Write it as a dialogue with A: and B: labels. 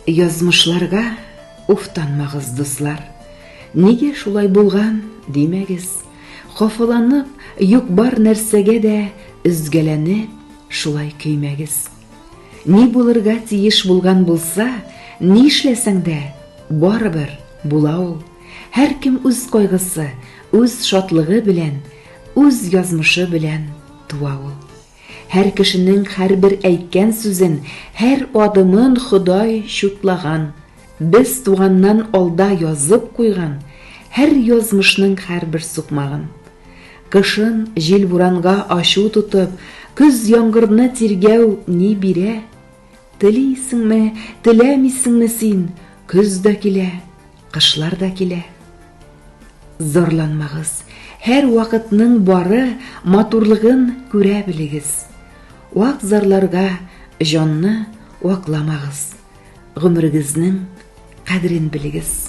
A: Язмышларга уфтанмагыз, дуслар. Нигә шулай булган, димәгез. Хафаланып, юк-бар нәрсәгә дә өзгәләнеп, шулай көймәгез. Ни булырга тиеш булган булса, нишләсәң дә, барыбер була ул. Һәркем үз кайгысы, үз шатлыгы белән, үз язмышы белән туа ул. Һәр кешенең һәрбер әйткән сүзен, һәр адымын Ходай чутлаган. Без туганнан алда язып куйган һәр язмышның һәрбер сукмагын. Кышын җил-буранга ачу тотып, көз яңгырны тиргәү ни бирә? Телисеңме, теләмисеңме син, көз дә килә, кышлар да килә. Зарланмагыз, һәр вакытның бары матурлыгын күрә белегез. Вак зарларга җанны вакламагыз, гомерегезнең кадерен белегез.